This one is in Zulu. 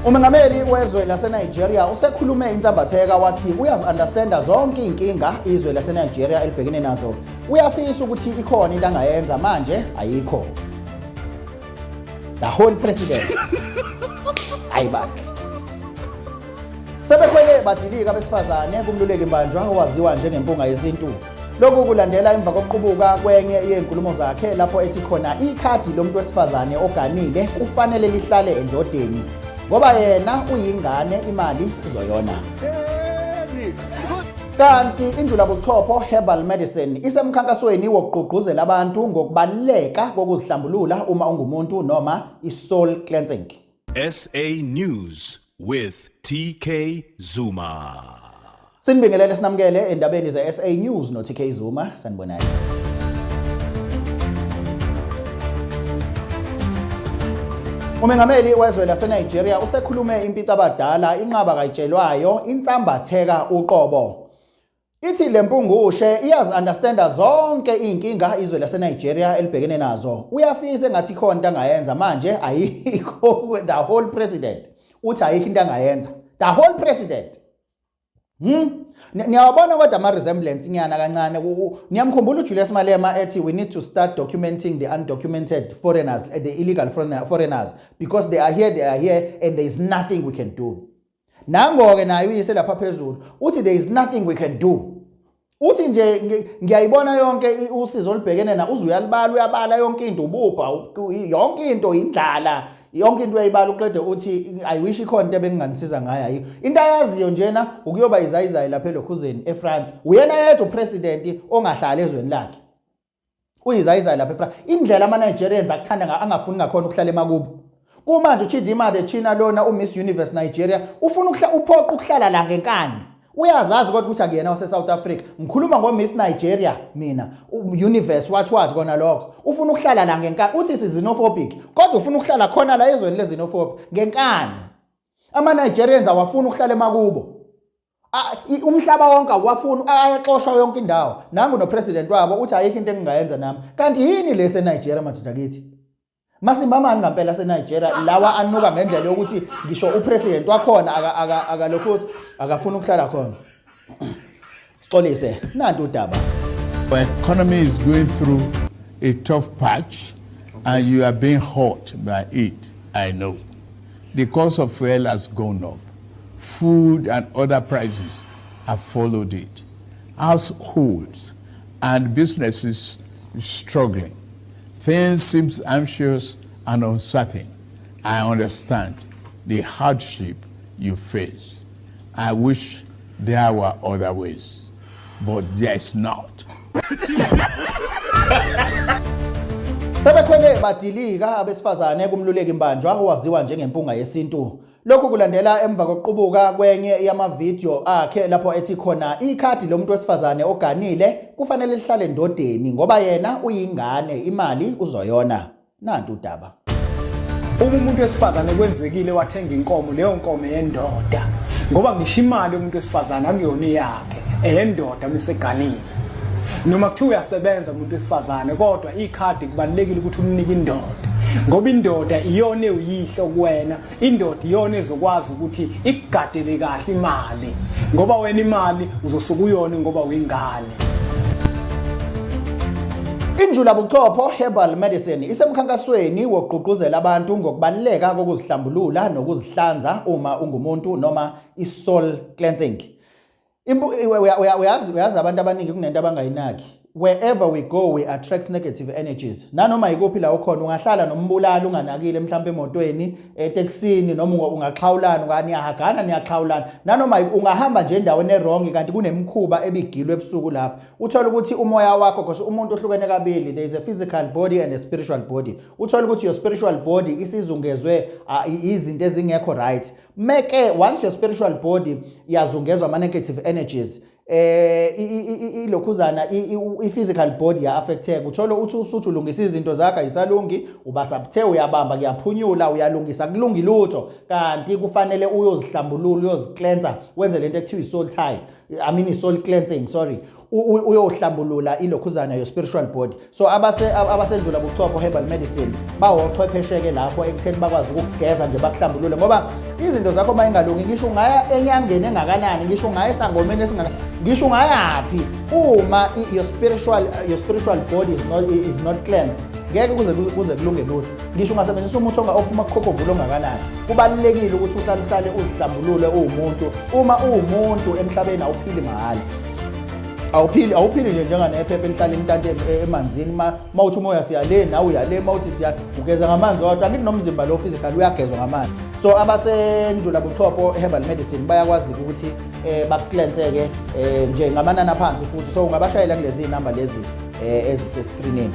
Umengameli wezwe laseNigeria usekhulume insambatheka wathi uyazi-understanda zonke iy'nkinga izwe laseNigeria elibhekene nazo. Uyafisa ukuthi ikhona into angayenza manje ayikho. The whole president. Hayi bakhe. Sebekhwele badilika abesifazane kumluleki Mbanjwa owaziwa njengempunga yesintu. Lokhu kulandela emva kokuqubuka kwenye yezinkulumo zakhe lapho ethi khona ikhadi lomuntu wesifazane oganile kufanele lihlale endodeni ngoba yena uyingane imali uzoyona. Kanti injulabuchopho Herbal Medicine isemkhankasweni wokugqugquzela abantu ngokubaluleka kokuzihlambulula uma ungumuntu noma i-soul cleansing. SA News with TK Zuma. Sinibingelele sinamukele endabeni ze-SA News no-TK Zuma sanibonani. Umengameli wezwe laseNigeria usekhulume impicabadala inqaba kayitshelwayo insambatheka uqobo. Ithi le mpungushe iyazi-understanda zonke iy'nkinga izwe laseNigeria elibhekene nazo. Uyafisa engathi ikhona into angayenza manje ayikho the whole president. Uthi ayikho into angayenza. The whole president. Niyawabona kodwa ama resemblance nyana kancane. Niyamkhumbula uJulius Malema ethi we need to start documenting the undocumented foreigners, the illegal foreigners because they are here, they are here and there is nothing we can do. Nango-ke naye uyise lapha phezulu uthi there is nothing we can do. Uthi nje ngiyayibona yonke usizo olubhekene na uze uyalibala uyabala yonke into ububha yonke into indlala yonke into uyayibala uqede uthi I wish ikhona into ebenginganisiza ngayo ayikho. Into ayaziyo njena ukuyoba izayizayi lapha elokhuzeni eFrance. Uyena yedwa upresident ongahlali ezweni lakhe. Uyizayizayi lapha eFrance. Indlela ama-Nigerians akuthanda angafuni ngakhona ukuhlala emakubo. Kumanje uChidimma Adetshina lona uMiss Universe Nigeria ufuna uphoqa ukuhlala la ngenkani. Uyazazi kodwa ukuthi akuyena wase South Africa. Ngikhuluma ngo Miss Nigeria mina. Universe wathi wathi kona lokho. Ufuna ukuhlala la ngenkani. Uthi si xenophobic kodwa ufuna ukuhlala khona la ezweni le xenophobic ngenkani. Ama Nigerians awafuni ukuhlala emakubo. Umhlaba wonke awafuni ayaxoshwa yonke indawo. Nangu no president wabo uthi ayikho into engingayenza nami. Kanti yini lese Nigeria madoda kithi? Masimbamani ngampela seNigeria lawa anuka ngendlela yokuthi ngisho upresident wakhona akalokhu ukuthi akafuni ukuhlala khona. Sixolise nantu udaba. The economy is going through a tough patch and you are being hurt by it, I know. The cost of fuel has gone up. Food and other prices have followed it. Households and businesses struggling. Things seem anxious and uncertain. I understand the hardship you face. I wish there were other ways, but there is not. Sebekhwele badilika abesifazane kumluleki Mbanjwa owaziwa njengempunga yesintu. Lokhu kulandela emva kokuqubuka kwenye yamavidiyo akhe lapho ethi khona ikhadi lomuntu wesifazane oganile kufanele lihlale endodeni ngoba yena uyingane imali uzoyona. Nantu udaba. Uma umuntu wesifazane kwenzekile wathenga inkomo, leyo nkomo yendoda, ngoba ngisho imali yomuntu wesifazane akuyona eyakhe, eyendoda miseganile. Noma kuthiwa uyasebenza umuntu wesifazane, kodwa ikhadi kubalulekile ukuthi umnike indoda, ngoba indoda iyona ewuyihlo kuwena, indoda iyona ezokwazi ukuthi ikugadele kahle imali, ngoba wena imali uzosuka uyona ngoba uyingane. Injula buchopho Herbal Medicine isemkhankasweni wokugqugquzela abantu ngokubaluleka kokuzihlambulula nokuzihlanza uma ungumuntu noma i-soul cleansing. Uyazi abantu abaningi kunento abangayinaki. Wherever we go we attract negative energies. Nanoma yikuphi la ukhona ungahlala nombulali unganakile mhlawumbe emotweni, etekisini noma ungaxhawulana, niyahagana niyaxhawulana. Nanoma ungahamba nje endaweni erong kanti kunemikhuba ebigilwe ebusuku lapho. Uthola ukuthi umoya wakho because umuntu uhlukene kabili, there is a physical body and a spiritual body. Uthola ukuthi your spiritual body isizungezwe izinto ezingekho right. Meke once your spiritual body yazungezwa ama negative energies, ilokhuzana i-physical body ya affecteka. Uthola uthi usuthi ulungisa izinto zakho ayisalungi, uba sabuthe uyabamba kuyaphunyula, uyalungisa kulungi lutho, kanti kufanele uyozihlambulula, uyozicleansa, wenze lento ekuthiwa i-soul tie. I mean soul cleansing, sorry, uyohlambulula ilokhuzana, your spiritual body. So abasenjula buchopho herbal medicine bawochwephesheke lapho ekutheni bakwazi ukugeza nje, bakuhlambulule, ngoba izinto zakho uma ingalungi, ngisho ungaya enyangeni engakanani, ngisho ungaya esangomeni esingaka, ngisho ungayaphi, uma your spiritual body is not cleansed, ngeke kuze kulunge lutho, ngisho ungasebenzisa umuthi ophuma kukhokhovula ongakanani. Kubalulekile ukuthi uhlale uhlale uzihlambulule uwumuntu. Uma uwumuntu emhlabeni, awuphili mahhala, awuphili, awuphili nje njenganephepha elihlala intante emanzini. Ma uthi umoya siya le, nawe uya le. Ma uthi siya, ugeza ngamanzi odwa, angithi nomzimba lo physical uyagezwa ngamanzi. So abasenjula buchopho herbal medicine bayakwazi ukuthi bakucleanse-ke nje ngamanani aphansi futhi. So ungabashayela kulezi namba lezi eziseskrinini.